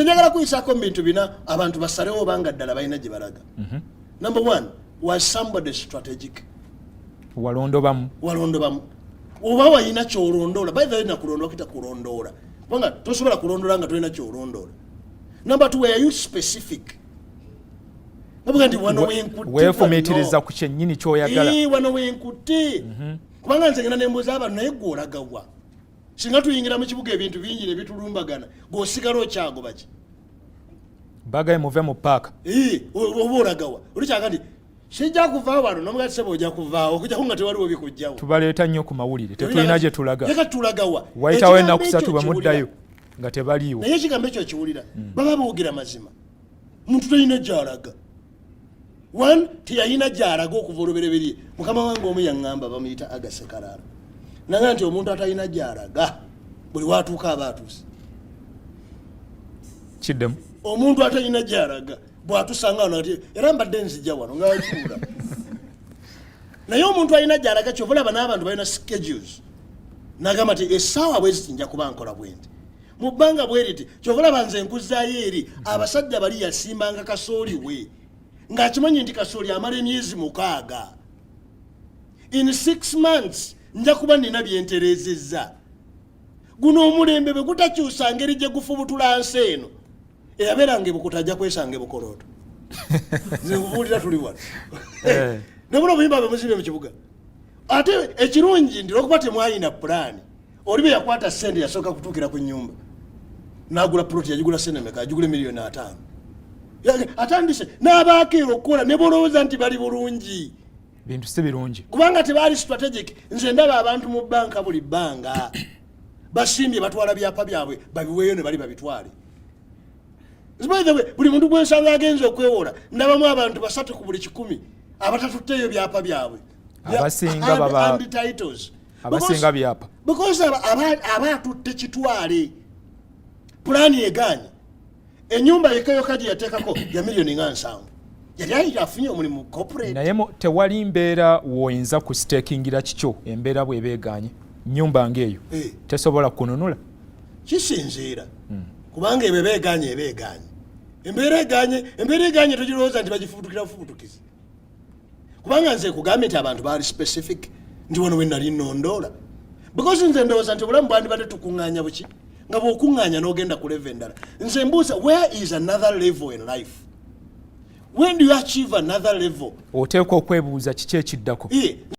Njagala kuyisaako mu bintu bina, abantu basalewo obanga ddala balina gye balaga. Number one, was somebody strategic? Walondobamu? Walondobamu oba walina kyolondoola? By the way, nakulondola kita kulondoola, kubanga tosobola kulondoola nga tolina kyolondoola. Number two, were you specific? Babuga nti wano wenkutte. Weefumiitiriza ku kyennyini kyoyagala? Ee, wano wenkutte, kubanga nze ngenda nembuuza abantu, naye gwe olagawa? Singa tuyingira mu kibuga, ebintu bingi ne bitulumbagana, gweosigala okyagoba ki? Bagaye muve mu paaka. Ee, oba olagawa? Olikyaga nti sijja kuvaawo wano, nomuga sebo ojja kuvaawo, okujjako nga tewaliwo bikujjawo. Tubaleeta nnyo ku mawulire, tetulina gye tulaga. Leka tulagawa? Wayitawo Ekigambo ennaku ekyo 3 kiwulira. Bwe muddayo nga tebaliiwo. Naye ekigambo ekyo kiwulira, baba boogera mazima. Muntu talina gyalaga. One, teyalina gyalaga okuva olubereberye. Mukama wange omu yaŋŋamba, bamuyita Agasekalaala, naga nti omuntu atalina gyalaga buli watuuka aba atuuse. Kiddemu. Omuntu atalina gyalaga bwatusanga wano ati era mbadde nzija wano ngakiwula, naye omuntu alina gyalaga, kyova olaba n'abantu balina schedules, nagamba nti essaawa bwe ziti nja kuba nkola bwe nti mu bbanga bwe riti. Kyova olaba nze nkuzaayo eri abasajja bali, yasimbanga kasooli we ng'akimanyi nti kasooli amala emyezi 6, in 6 months nja kuba nina byentereezezza. Guno omulembe bwe gutakyusa ngeri gye gufubutula nsi eno, eyabeeranga ebukuta ajja kwesanga ebukolooto. Nze nkubuulira, tuli wano. Nebula obuyimba bwe muzimbye mu kibuga. Ate ekirungi nti olwokuba temwalina pulaani, oli bwe yakwata sente yasooka kutuukira ku nyumba nagula ploti. Yagigula sente meka? Agigula 5 miliyoni. Atandise n'abaakeera okukola ne bolowooza nti bali bulungi. Bintu si birungi. Kubanga tebaali strategic. Nze ndaba abantu mu banka, buli bbanga basimbye batwala byapa byabwe babiweeyo ne bali babitwale. By the way, buli muntu gwensanga agenza okwewola, ndabamu abantu 3 ku buli 100 abatatutteeyo byapa byabwe. Abasinga And titles. Abasinga byapa. Because aba atutte kitwale, pulaani eganye. Enyumba yekayoka gye yateekako ya miliyoni nga 70, yali ayita afunye omulimu corporate. Naye tewali mbeera woyinza kusitekingira kikyo embeera bw'eba egaanye, nyumba ng'eyo tesobola kununula? Kisinziira, kubanga ebyo eba eganye, eba eganye, embeera eganye, embeera eganye, togirowooza nti bagifubutukira bufubutukizi. Kubanga nze kugambye nti abantu baali specific nti wano we nali nondoola, because nze ndowooza nti obulamu bwandibadde tukuŋŋaanya buki, nga bw'okuŋŋaanya n'ogenda ku level endala. Nze mbuuza, where is another level in life? When do you achieve another level? Oteekwa okwebuuza kiki ekiddako. Eh,